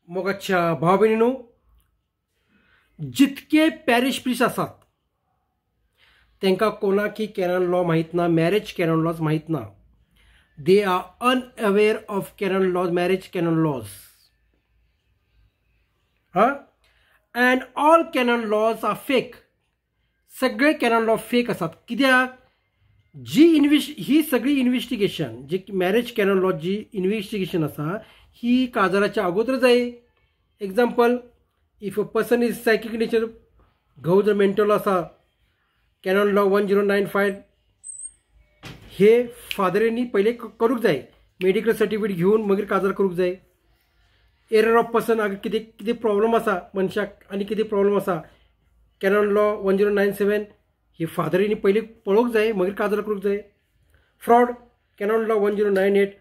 मोगाच्या भाव भयणीनो, जितके पॅरिश प्रिस्ट आसात तांकां कोणाकी कॅनन लॉ माहीत ना, मॅरेज कॅनन लॉज माहीत ना. They are unaware of canon laws, marriage canon laws. हां, and all canon laws are fake. सगळे कॅनन लॉ फेक आसात. कित्याक जी ही सगळी इन्व्हेस्टिगेशन जी मॅरेज कॅनन लॉ जी इन्व्हेस्टिगेशन आसा ही काजाराच्या अगोदर जाय. Example, if a person is psychic nature, घोव जर मेंटल आसा, कॅनन लॉ 1095 हे फादरींनी पयले करूंक जाय. मेडिकल सर्टिफिकेट घेवन मागीर काजार करूंक जाय. एरर ऑफ पर्सन, अगर कितें कितें प्रॉब्लम आसा मनशाक आनी कितें प्रॉब्लम आसा, कॅनन लॉ 1097 हे फादरींनी पयलीं पळोवंक जाय, मागीर काजार करूंक जाय. फ्रॉड, कॅनन लॉ 1098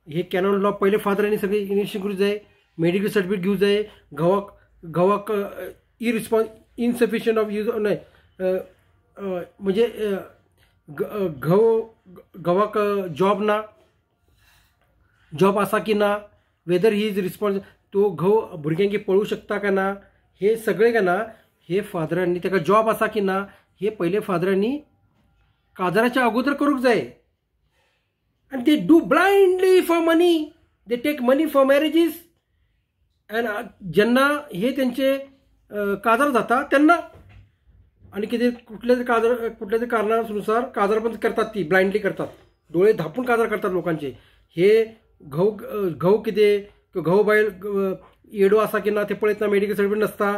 हे कॅनन लॉ पयले फादरांनी सगळी इन्व्हेस्टिगेशन करूंक जाय, मेडिकल सर्टिफिकेट घेवंक जाय. घोवाक घोवाक इरिस्पॉन्स इनसफिशियंट ऑफ यूज न्हय, म्हणजे घोव घोवाक जॉब ना, जॉब आसा की ना, वेदर he is response, तो घोव भुरग्यांक पळोवंक शकता काय ना, हे सगळे काय ना हे फादरांनी, ताका जॉब आसा की ना हे पयले फादरांनी काजाराच्या अगोदर करूंक जाय. आनी they do blindly for money, they take money for marriages. And जेन्ना हे तेंचे काजार जाता तेन्ना आनी कितें कुठल्या तरी काजार कुठल्या तरी कारणानुसार काजार पण करतात, ती ब्लायंडली करतात, डोळे धापून काजार करतात लोकांचे. हे घोव घोव कितें घोव बायल येडो आसा की ना ते पळयत ना, मेडिकल सर्टिफिकेट नासता,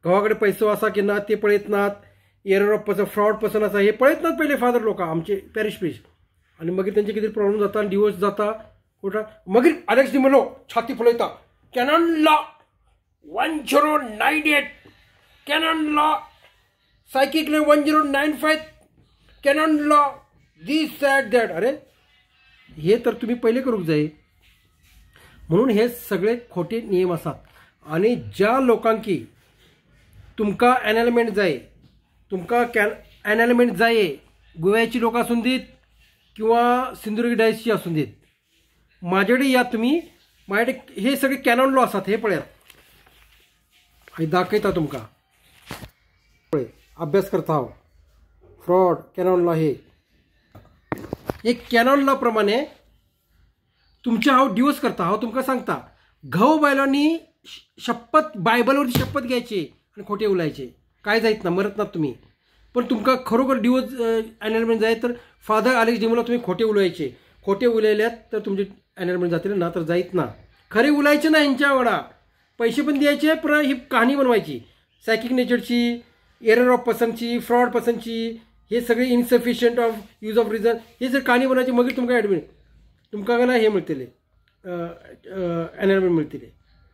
घोवा कडेन पयसो आसा की ना ते पळयत नात, error of person, fraud person आसा हे पळयत नात पयले फादर लोक आमचे पॅरिश प्रिस्ट. आनी मागीर तेंचे कितें प्रॉब्लम जाता आनी डिवोर्स जाता. मागीर आलेक्स डिमेलो छाती फुलयता, canon law 1098, canon law psychic 1095, canon law this that that. अरे हे तर तुम्ही पहिले करूंक जाय. म्हणून हे सगळे खोटे नियम आसात. आनी ज्या लोकांकी तुमकां एनलमेंट जाय, तुमकां एनलमेंट जाय, गोव्याची लोक आसून दीत किंवा सिंधुदुर्ग डायसची आसून दीत, म्हाजे कडेन या तुमी. म्हाजे कडेन हे सगळे कॅनन लॉ आसात, हे पळयात, हांव दाखयता तुमकां. पळय अभ्यास करता हांव, फ्रॉड कॅनन लॉ हे एक कॅनन लॉ प्रमाणे तुमचे हांव डिवोर्स करता. हांव तुमकां सांगता, घोव बायलांनी शपथ बायबलवरती शपथ घ्यायची आनी खोटे उलयाचे, काय जायत ना, मरत ना तुमी. पण तुमकां खरोखर डिवोर्स एनलमेंट जाय तर फादर आलेक्स डिमेलो तुमी खोटे उलयाचे, खोटे उलयल्यात तर तुमचे एनलमेंट जातले ना तर जायत ना. खरे उलयाचे ना हेंच्या वांगडा, पैसे पण द्यायचे, पण ही कहाणी बनवायची सायकिक नेचरची, एरर ऑफ पर्सनची, फ्रॉड पर्सनची, हे सगळे insufficient of use of reason, हे जर कहाणी बनवायची मागीर तुमकां एडमिट तुमकां ना हे मेळटले, एनलमेंट मेळटले.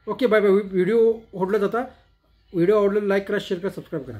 Okay, bye bye. Video आवडलो जाता, व्हिडिओ आवडलो लायक करा, शेअर करा, सबस्क्राईब करा.